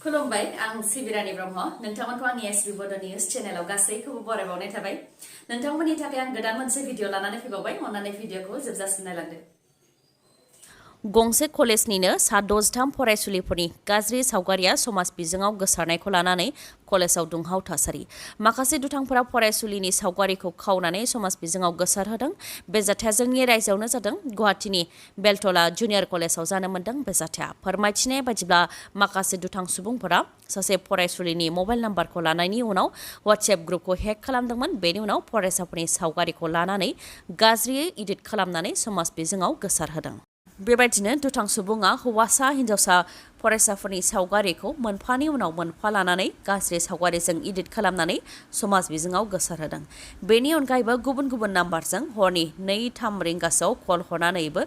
खुलुमबाय आं सिबिरानि ब्रह्म नोंथांमोनखौ आंनि एसबि बड निउज चेनेलाव गासैखौबो बरायबावनाय थाबाय नोंथांमोननि थाखाय आं गोदान मोनसे भिडिअ लानानै फैबावबाय अन्नानै भिडिअखौ जोबजासिम नायलांदो गंसे कलेजनिनो सा 63 फरायसुलिफोरनि गाज्रि सावगारिया समाज बिजोङाव गोसारनायखौ लानानै कलेजाव दुंहाव थासारि माखासे दुथांफोरा फरायसुलिनि सावगारिखौ खावनानै समाज बिजोङाव गोसारहोदों बे जाथाया जोंनि रायजोआवनो जादों गुवाहाटीनि बेलटला जुनियर कलेजाव जानो मोन्दों बे जाथाया फोरमायथिनाय बायदिब्ला माखासे दुथां सुबुंफोरा सासे फरायसुलिनि मबाइल नाम्बारखौ लानायनि उनाव WhatsApp ग्रुपखौ हेक खालामदोंमोन बेनि उनाव फरायसाफोरनि सावगारिखौ लानानै गाज्रियै एडिट खालामनानै समाज बिजोङाव गोसारहोदों बेबायदिनो दुथां सुबुङा हौवासा हिन्जावसा फरायसाफोरनि सावगारिखौ मोनफानि उनाव मोनफा लानानै गाज्रि सावगारिजों एडिट खालामनानै समाज बिजोङाव गोसारहोदों बेनि अनगायैबो गुबुन गुबुन नाम्बारजों हरनि 2-3 रिंगासोआव कल हरनानैबो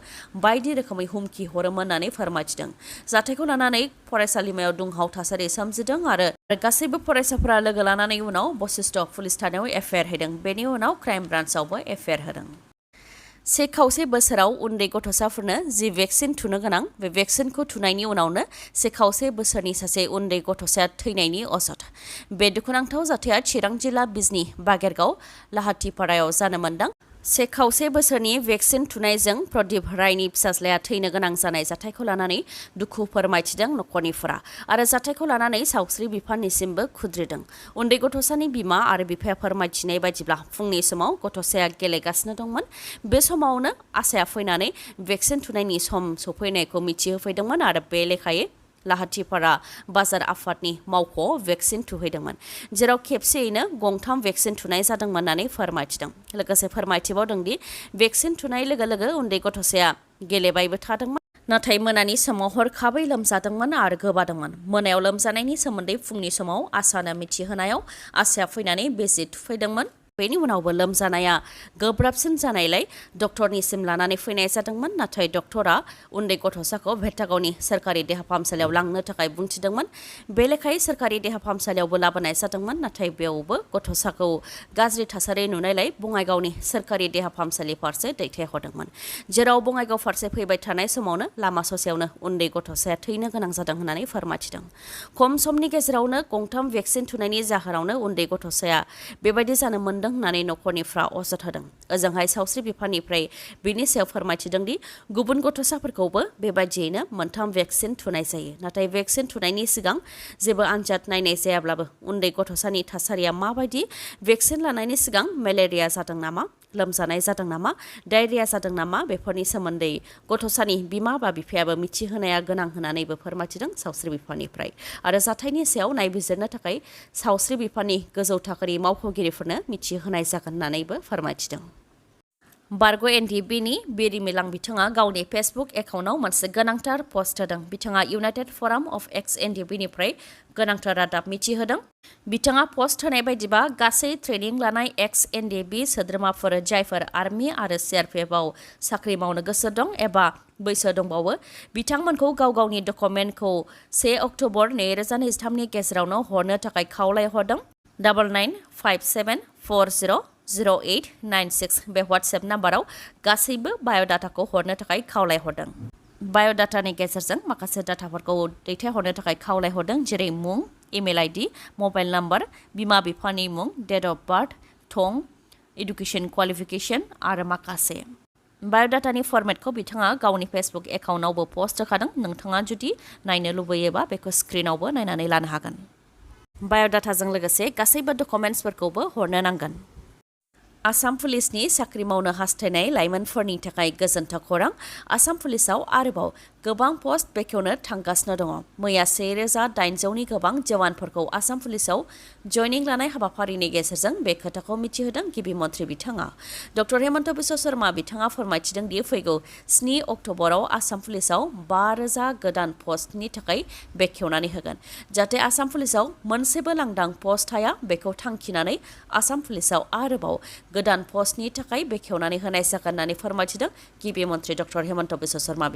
बायदि रोखोमै हुमखि हरोमोन होननानै फोरमायथिदों जाथायखौ लानानै फरायसालिमायाव दुंहाव थासारि सोमजिदों आरो गासैबो फरायसाफोरा लोगो लानानै उनाव बशिष्ठ पुलिस थानायाव एफआइआर होदों बेनि उनाव क्राइम ब्रान्चआवबो एफआइआर होदों से खावसे बोसोराव उन्दै गथ'साफोरनो जि भेक्सिन थुनो गोनां बे भेक्सिनखौ थुनायनि उनावनो से खावसे बोसोरनि सासे उन्दै गथ'साया थैनायनि अजद बे दुखुनांथाव जाथाया चिरां जिल्ला बिजनी बागेरगाव लाहाटीपारायाव जानो मोन्दों से खावसे बोसोरनि भेक्सिन थुनायजों प्रदीप रायनि फिसाज्लाया थैनो गोनां जानाय जाथायखौ लानानै दुखु फोरमायथिदों नखरनिफोरा आरो जाथायखौ लानानै सावस्रि बिफाननिसिमबो खुद्रिदों उन्दै गथ'सानि बिमा आरो बिफाया फोरमायथिनाय बायदिब्ला फुंनि समाव गथ'साया गेलेगासिनो दंमोन बे समावनो आसाया फैनानै भेक्सिन थुनायनि सम सफैनायखौ मिथिहोफैदोंमोन आरो बे लेखायै लाहाटीपारा बाजार आफादनि मावख'आव भेक्सिन थुहैदोंमोन जेराव खेबसेयैनो 3 भेक्सिन थुनाय जादोंमोन होननानै फोरमायथिदों लोगोसे फोरमायथिबावदों दि भेक्सिन थुनाय लोगो लोगो उन्दै गथ'साया गेलेबायबो थादोंमोन नाथाय मोनानि समाव हरखाबै लोमजादोंमोन आरो गोबादोंमोन मोनायाव लोमजानायनि सोमोन्दै फुंनि समाव आसानो मिथिहोनायाव आसाया फैनानै बिजि थुफैदोंमोन बेनि उनावबो लोमजानाया गोब्राबसिन जानायलाय डक्टरनिसिम लानानै फैनाय जादोंमोन नाथाय डक्टरा उन्दै गथ'साखौ भेट्टागावनि सोरखारि देहा फाहामसालियाव लांनो थाखाय बुंथिदोंमोन बे लेखायै सोरखारि देहा फाहामसालियावबो लाबोनाय जादोंमोन नाथाय बेयावबो गथ'साखौ गाज्रि थासारि नुनायलाय बङाइगावनि सोरखारि देहा फाहामसालि फारसे दैथायहरदोंमोन जेराव बङाइगाव फारसे फैबाय थानाय समावनो लामा ससेयावनो उन्दै गथ'साया थैनो गोनां जादों होननानै फोरमायथिदों खम समनि गेजेरावनो 3 भेक्सिन थुनायनि जाहोनावनो उन्दै गथ'साया बेबायदि जानो होननानै नखरनिफ्रा अजद होदों ओजोंहाय सावस्रि बिफाननिफ्राय बिनि सायाव फोरमायथिदों दि गुबुन गथ'साफोरखौबो बेबायदियैनो 3 भेक्सिन थुनाय जायो नाथाय भेक्सिन थुनायनि सिगां जेबो आनजाद नायनाय जायाब्लाबो उन्दै गथ'सानि थासारिया माबायदि भेक्सिन लानायनि सिगां मेलेरिया जादों नामा लोमजानाय जादों नामा डायरिया जादों नामा बेफोरनि सोमोन्दै गथ'सानि बिमा बा बिफायाबो मिथिहोनाया गोनां होननानैबो फोरमायथिदों सावस्रि बिफाननिफ्राय आरो जाथायनि सायाव नायबिजिरनो थाखाय सावस्रि बिफाननि गोजौ थाखोनि मावख'गिरिफोरनो मिथिहोनाय जागोन होननानैबो फोरमायथिदों बारग' NDFBनि बिरिमिलां बिथाङा गावनि फेसबुक एकाउन्टआव मोनसे गोनांथार पस्ट होदों बिथाङा इउनाइटेड फराम अफ एक्स NDFBनिफ्राय गोनांथार रादाब मिथिहोदों बिथाङा पस्ट होनाय बायदिबा गासै ट्रेनिं लानाय एक्स NDFB सोद्रोमाफोर जायफोर आर्मि आरो CRPFआव साख्रि मावनो गोसो दं एबा बैसो दंबावो बिथांमोनखौ गाव गावनि डकुमेन्टखौ 1 अक्ट'बर 2023नि गेजेरावनो हरनो थाखाय खावलायहरदों 9957400896 बे WhatsApp नाम्बाराव गासैबो बाय'डाटाखौ हरनो थाखाय खावलायहरदों बाय'डाटानि गेजेरजों माखासे डाटाफोरखौ दैथायहरनो थाखाय खावलायहरदों जेरै मुं इमेल ID मबाइल नाम्बार बिमा बिफानि मुं डेट अफ बार्थ थं एडुकेशन क्वालिफिकेशन आरो माखासे बाय'डाटानि फर्मेटखौ बिथाङा गावनि फेसबुक एकाउन्टआवबो पस्ट होखादों नोंथाङा जुदि नायनो लुबैयोबा बेखौ स्क्रिनावबो नायनानै लानो हागोन बाय'डाटाजों लोगोसे गासैबो डकुमेन्ट्सफोरखौबो हरनो नांगोन आसाम पुलिसनि साख्रि मावनो हास्थायनाय लाइमोनफोरनि थाखाय गोजोनथाव खौरां आसाम पुलिसाव आरोबाव गोबां पस्ट बेखेवनो थांगासिनो दङ मैया 1800नि गोबां जवानफोरखौ आसाम पुलिसाव जयनिं लानाय हाबाफारिनि गेजेरजों बे खोथाखौ मिथिहोदों गिबि मन्थ्रि बिथाङा डक्टर हेमन्त बिश्व शर्मा बिथाङा फोरमायथिदों दि फैगौ 7 अक्ट'बराव आसाम पुलिसाव 5000 गोदान पस्टनि थाखाय बेखेवनानै होगोन जाहाथे आसाम पुलिसाव मोनसेबो लांदां पस्ट थाया बेखौ थांखिनानै आसाम पुलिसाव आरोबाव गोदान पस्टनि थाखाय बेखेवनानै होनाय जागोन होननानै फोरमायथिदों गिबि मन्थ्रि डक्टर हेमन्त बिश्व शर्मा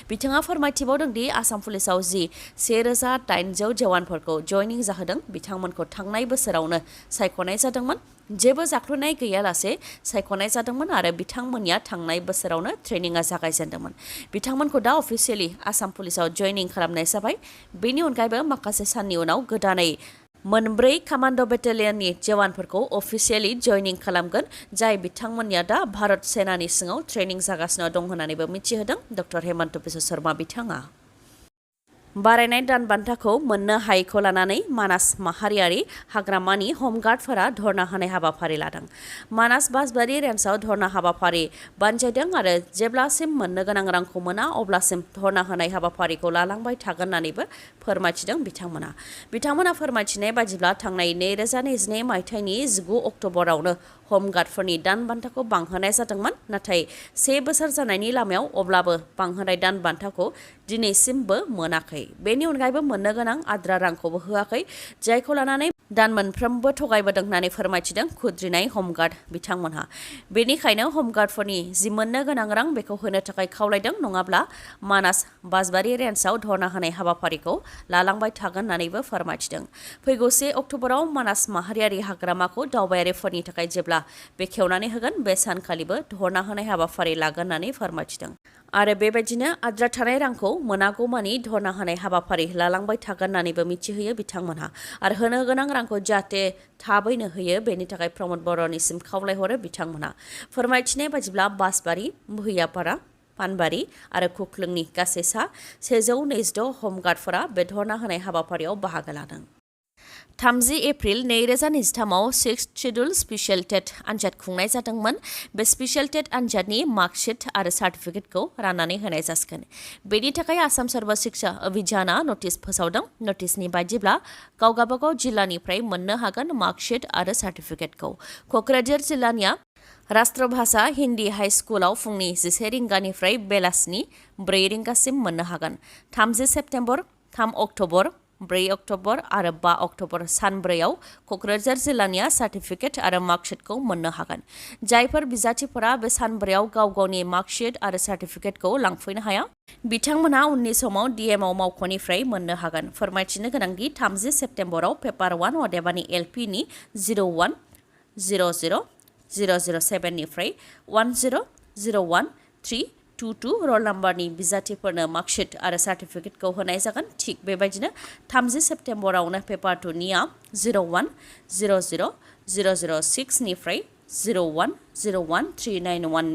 बिथाङा फोरमायथिबावदों दि आसाम पुलिसाव जि 1800 जवानफोरखौ जयनिं जाहोदों बिथांमोनखौ थांनाय बोसोरावनो सायख'नाय जादोंमोन जेबो जाख्लुनाय गैयालासे सायख'नाय जादोंमोन आरो बिथांमोननिया थांनाय बोसोरावनो ट्रेनिंआ जागायजेनदोंमन। बिथांमोनखौ दा अफिसियेलि आसाम पुलिसाव जयनिं खालामनाय जाबाय। बेनि अनगायैबो माखासे साननि उनाव गोदानै मोनब्रै कामान्ड' बेटालियननि जवानफोरखौ अफिसियेलि जयनिं खालामगोन, जाय बिथांमोननिया दा भारत सेनानि सिङाव ट्रेनिं जागासिनो दं होननानैबो मिथिहोदों डक्टर हेमन्त बिश्व शर्मा बिथाङा। बारायनाय दान बान्थाखौ मोननो हायैखौ लानानै मानास माहारियारि हाग्रामानि हमगार्डफोरा धर्ना होनाय हाबाफारि लादों। मानास बासबारि रेन्जआव धर्ना हाबाफारि बानजायदों आरो जेब्लासिम मोननो गोनां रांखौ मोना अब्लासिम धर्ना होनाय हाबाफारिखौ लालांबाय थागोन होननानैबो फोरमायथिदों बिथांमोना फोरमायथिनाय बादिब्ला थांनाय 2022 मायथाइनि 19 अक्ट'बरावनो हमगार्डफोरनि दान बान्थाखौ बांहोनाय जादोंमोन, नाथाय 1 बोसोर जानायनि लामायाव अब्लाबो बांहोनाय दान बान्थाखौ दिनैसिमबो मोनाखै। बेनि अनगायैबो मोननो गोनां आद्रा रांखौबो होआखै, जायखौ लानानै दान मोनफ्रोमबो थगायबोदों होननानै फोरमायथिदों खुद्रिनाय हमगार्ड बिथांमोनहा। बेनिखायनो हमगार्डफोरनि जि मोननो गोनां रां बेखौ होनो थाखाय खावलायदों, नङाब्ला मानास बासबारि रेन्जआव धर्ना होनाय हाबाफारिखौ लालांबाय थागोन होननानैबो फोरमायथिदों। फैगौ 1 अक्ट'बराव मानास माहारियारि हाग्रामाखौ दावबायारिफोरनि थाखाय जेब्ला बेखेवनानै होगोन बे सानखालिबो धर्ना होनाय हाबाफारि लागोन होननानै फोरमायथिदों। आरो बेबायदिनो आद्रा थानाय रांखौ मोनागौमानि धर्ना होनाय हाबाफारि लालांबाय थागोन होननानैबो मिथिहोयो बिथांमोनहा। आरो होनो गोनां रांखौ जाहाथे थाबैनो होयो बेनि थाखाय प्रमद बर'निसिम खावलायहरो बिथांमोनहा। फोरमायथिनाय बादिब्ला बासबारि, भुइयापारा, पानबारि आरो खुख्लुंनि गासै 126 हमगार्डफोरा बे धर्ना होनाय हाबाफारियाव बाहागो लादों। 30 एप्रिल 2023आव 6th शेड्युल स्पेशल टेट आनजाद खुंनाय जादोंमोन। बे स्पेशल टेट आनजादनि मार्कशीट आरो सार्टिफिकेटखौ राननानै होनाय जासिगोन। बेनि थाखाय आसाम सर्व शिक्षा अभियानआ नटिस फोसावदों। नटिसनि बायदिब्ला गावगाबागाव जिल्लानिफ्राय मोननो हागोन मार्कशीट आरो सार्टिफिकेटखौ। क'क्राझार जिल्लानिया राष्ट्रभाषा हिन्दी हाइ स्कुलाव फुंनि 11 रिंगानिफ्राय बेलासिनि 4 रिंगासिम मोननो हागोन। 30 सेप्तेम्बर, 3 अक्ट'बर, 4 अक्ट'बर आरो 5 अक्ट'बर सानब्रैयाव क'क्राझार जिल्लानिया सार्टिफिकेट आरो मार्कशीटखौ मोननो हागोन। जायफोर बिजाथिफोरा बे सानब्रैयाव गाव गावनि मार्कशीट आरो सार्टिफिकेटखौ लांफैनो हाया, बिथांमोनहा उननि समाव डिएमअ मावख'निफ्राय मोननो हागोन। फोरमायथिनो गोनांदि 30 सेप्तेम्बराव पेपार 1 अदेबानि एलपिनि 01000007 निफ्राय 10013222 रल नाम्बारनि बिजाथिफोरनो मार्कशीट आरो सार्टिफिकेटखौ होनाय जागोन। थिग बेबायदिनो 30 सेप्तेम्बरावनो पेपार 2निया 01000006 निफ्राय 0101391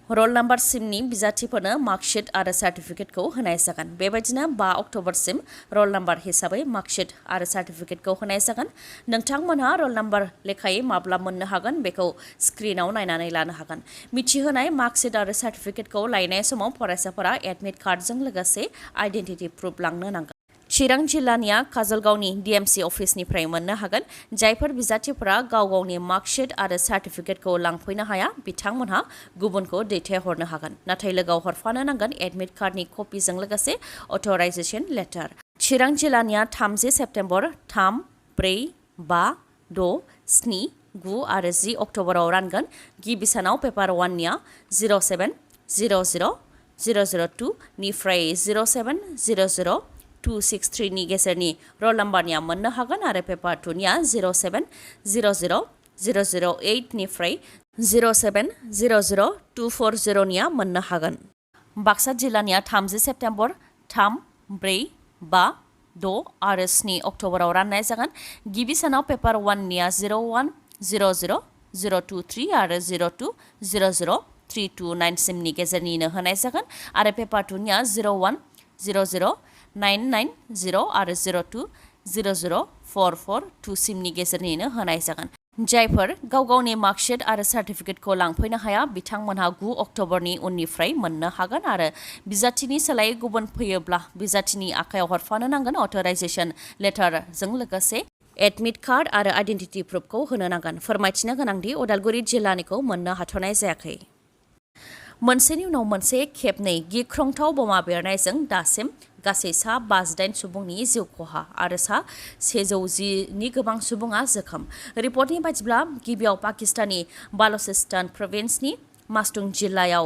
रल नाम्बारसिमनि बिजाथिफोरनो मार्कशीट आरो सार्टिफिकेटखौ होनाय जागोन। बेबायदिनो 5 अक्ट'बरसिम रल नाम्बार हिसाबै मार्कशीट आरो सार्टिफिकेटखौ होनाय जागोन। नोंथांमोनहा रल नाम्बार लेखायै माब्ला मोननो हागोन बेखौ स्क्रिनाव नायनानै लानो हागोन। मिथिहोनाय मार्कशीट आरो सार्टिफिकेटखौ लायनाय समाव फरायसाफोरा एडमिट कार्डजों लोगोसे आइडेन्टिटि प्रुफ लांनो नांगोन। चिरां जिल्लानिया काजलगावनि डिएमसि अफिसनिफ्राय मोननो हागोन। जायफोर बिजाथिफोरा गाव गावनि मार्कशीट आरो सार्टिफिकेटखौ लांफैनो हाया, बिथांमोनहा गुबुनखौ दैथायहरनो हागोन। नाथाय लोगोआव हरफानो नांगोन एडमिट कार्डनि कपिजों लोगोसे अथराइजेसन लेटार। चिरां जिल्लानिया 30 सेप्तेम्बर, 3, 4, 5, 6, 7, 9 आरो 10 अक्ट'बराव रानगोन। गिबि सानाव पेपार 1निया 0700002 निफ्राय 0700263 नि गेजेरनि रल नाम्बारनिया मोननो हागोन आरो पेपार 2निया 0700008 निफ्राय 0700240 निया मोननो हागोन। बाक्सा जिल्लानिया 30 सेप्तेम्बर, 3, 4, 5, 6 आरो 7 अक्ट'बराव राननाय जागोन। गिबि सानाव पेपार 1निया 0100023 आरो 0200329 सिमनि गेजेरनिनो होनाय जागोन आरो पेपार 2निया 0100990 आरो 0200442 सिमनि गेजेरनिनो होनाय जागोन। जायफोर गाव गावनि मार्कशीट आरो सार्टिफिकेटखौ लांफैनो हाया, बिथांमोनहा 9 अक्ट'बरनि उननिफ्राय मोननो हागोन आरो बिजाथिनि सोलायै गुबुन फैयोब्ला बिजाथिनि आखायाव हरफानो नांगोन अथराइजेसन लेटारजों लोगोसे एडमिट कार्ड आरो आइडेन्टिटि प्रुफखौ होनो नांगोन। फोरमायथिनो गोनांदि उदालगुरि जिल्लानिखौ मोननो हाथ'नाय जायाखै। मोनसेनि उनाव मोनसे खेबनै गिख्रंथाव बमा बेरनायजों दासिम गासै 58 सुबुंनि जिउ खहा आरो 110नि गोबां सुबुङा जोखोम। रिपर्टनि बायदिब्ला गिबियाव पाकिस्ताननि बालुचिस्तान प्रभिन्सनि मासदुं जिल्लायाव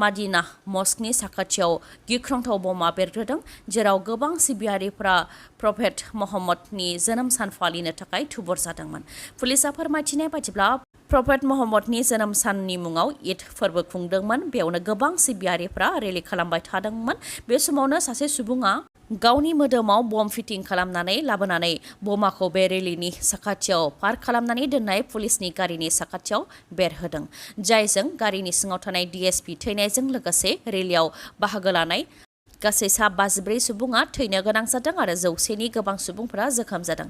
मादिना मस्कनि साखाथियाव गिख्रंथाव बमा बेरग्रोदों, जेराव गोबां सिबियारिफोरा प्रफेट महम्मदनि जोनोम सान फालिनो थाखाय थुबुर जादोंमोन। पुलिसआ फोरमायथिनाय बायदिब्ला प्रफेट मुहम्मदनि जोनोम साननि मुङाव ईद फोरबो खुंदोंमोन बेयावनो गोबां सिबियारिफ्रा रेलि खालामबाय थादोंमोन बे समावनो सासे सुबुङा गावनि मोदोमाव बम फिटिं खालामनानै लाबोनानै बमाखौ बे रेलिनि साखाथियाव पार्क खालामनानै दोननाय पुलिसनि गारिनि साखाथियाव बेरहोदों जायजों गारिनि सिङाव थानाय DSP थैनायजों लोगोसे रेलियाव बाहागो लानाय गासै सा 54 सुबुङा थैनो गोनां जादों आरो 100नि गोबां सुबुंफोरा जोखोम जादों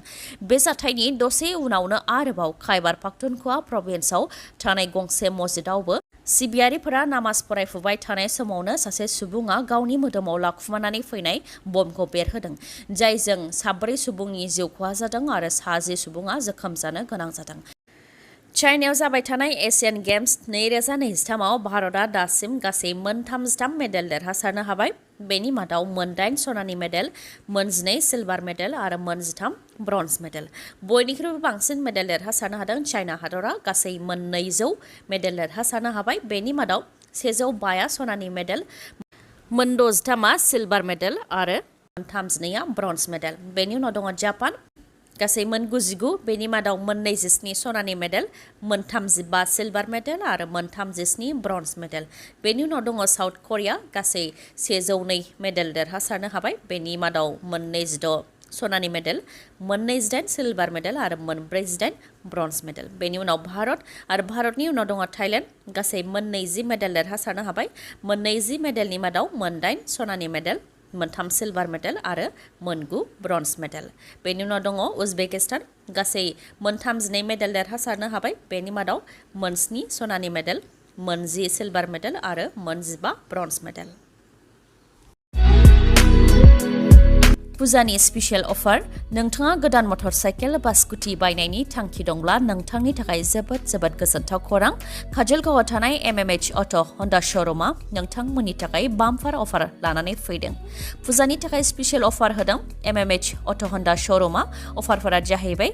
बे जाथायनि दसे उनावनो आरोबाव खाइबार पाख्तुनख्वा प्रभिन्सआव थानाय गंसे मस्जिदावबो सिबियारिफोरा नामाज फरायफुबाय थानाय समावनो सासे सुबुङा गावनि मोदोमाव लाखुमानानै फैनाय बमखौ बेरहोदों जायजों 4 सुबुंनि जिउ खहा जादों आरो 10 सुबुङा जोखोम जानो गोनां जादों चाइनायाव जाबाय थानाय एशियान गेम्स 2023आव भारतआ दासिम गासै 33 मेडेल देरहासारनो हाबाय बेनि मादाव 8 सनानि मेडेल 12 सिलभार मेडेल आरो 13 ब्रन्ज मेडेल बयनिख्रुइबो बांसिन मेडेल देरहासारनो हादों चाइना हादरा गासै 200 मेडेल देरहासारनो हाबाय बेनि मादाव 105 सनानि मेडेल 63 सिलभार मेडेल आरो 32 ब्रन्ज मेडेल बेनि उनाव दङ जापान गासै 99 बेनि मादाव 27 सनानि मेडेल 35 सिलभार मेडेल आरो 37 ब्रन्ज मेडेल बेनि उनाव दङ साउथ करिया गासै 102 मेडेल देरहासारनो हाबाय बेनि मादाव 26 सनानि मेडेल 28 सिलभार मेडेल आरो 48 ब्रन्ज मेडेल बेनि उनाव भारत आरो भारतनि उनाव दङ थाइलेण्ड गासै 20 मेडेल देरहासारनो हाबाय 20 मेडेलनि मादाव 8 सनानि मेडेल 3 सिलभार मेडेल आरो 9 ब्रन्ज मेडेल बेनि उनाव दङ उजबेकिस्तान गासै 13 मेडेल देरहासारनो हाबाय बेनि मादाव 7 सनानि मेडेल 10 सिलभार मेडेल आरो 15 ब्रन्ज मेडेल फुजानि स्पेशल अफार नोंथाङा गोदान मटर साइकेल बा स्कुटि बायनायनि थांखि दंब्ला नोंथांनि थाखाय जोबोद गोजोनथाव खौरां काजलगावआव थानाय MMH अट' हन्डा श'रुमा नोंथांमोननि थाखाय बाम्पार अफार लानानै फैदों फुजानि थाखाय स्पेशल अफार होदों MMH अट' हन्डा श'रुमा अफारफोरा जाहैबाय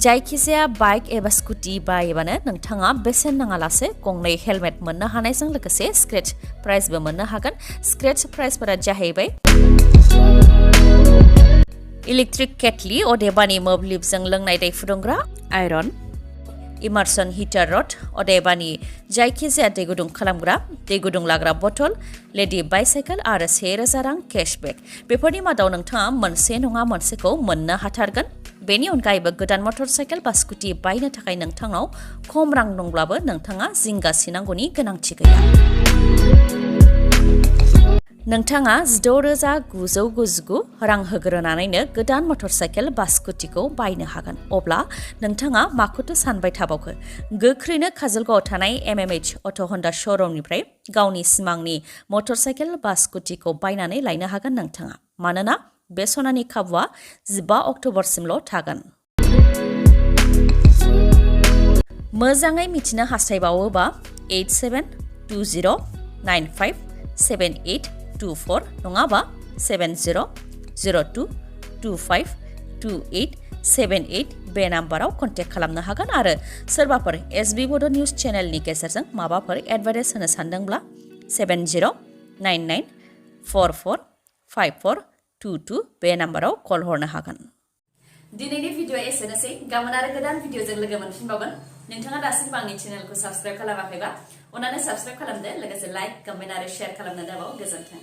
जायखिजाया बाइक एबा स्कुटि बायोबानो नोंथाङा बेसेन नाङालासे गंनै हेलमेट मोननो हानायजों लोगोसे स्क्रेच प्राइजबो मोननो हागोन स्क्रेच प्राइजफोरा जाहैबाय इलेक्ट्रिक केटलि अदेबानि मोब्लिबजों लोंनाय दै फुदुंग्रा आयरन इमार्सन हिटार रड अदेबानि जायखिजाया दै गुदुं खालामग्रा दै गुदुं लाग्रा बथल लेडि बाइसाइकेल आरो 1000 रां केशबेक बेफोरनि मादाव नोंथाङा मोनसे नङा मोनसेखौ मोननो हाथारगोन बेनि अनगायैबो गोदान मटर साइकेल बा स्कुटि बायनो थाखाय नोंथांनाव खम रां दंब्लाबो नोंथाङा जिंगा सिनांगौनि गोनांथि गैया नोंथाङा 16,999 रां होग्रोनानैनो गोदान मटर साइकेल बा स्कुटिखौ बायनो हागोन अब्ला नोंथाङा माखौथो सानबाय थाबावखो गोख्रैनो काजलगावआव थानाय MMH अट' हन्डा श'रुमनिफ्राय गावनि सिमांनि मटर साइकेल बा स्कुटिखौ बायनानै लायनो हागोन नोंथाङा मानोना बे सनानि खाबुआ 15 अक्ट'बरसिमल' थागोन मोजाङै मिथिनो हास्थायबावोबा 8720957824 नङाबा 7002252878 बे नाम्बाराव कन्टेक्ट खालामनो हागोन आरो सोरबाफोर SB बड' निउज चेनेलनि गेजेरजों माबाफोर एडभार्टाइज होनो सानदोंब्ला 7099445422 बे नाम्बाराव कल हरनो हागोन दिनैनि भिडिअ एसेनोसै गाबोन आरो गोदान भिडिअजों लोगो मोनफिनबावगोन नोंथाङा दासिमबो आंनि चेनेलखौ साबस्क्राइब खालामाखैबा अन्नानै साबस्क्राइब खालामदो लोगोसे लाइक कमेन्ट आरो शेयार खालामनो दाबाव गोजोन्थों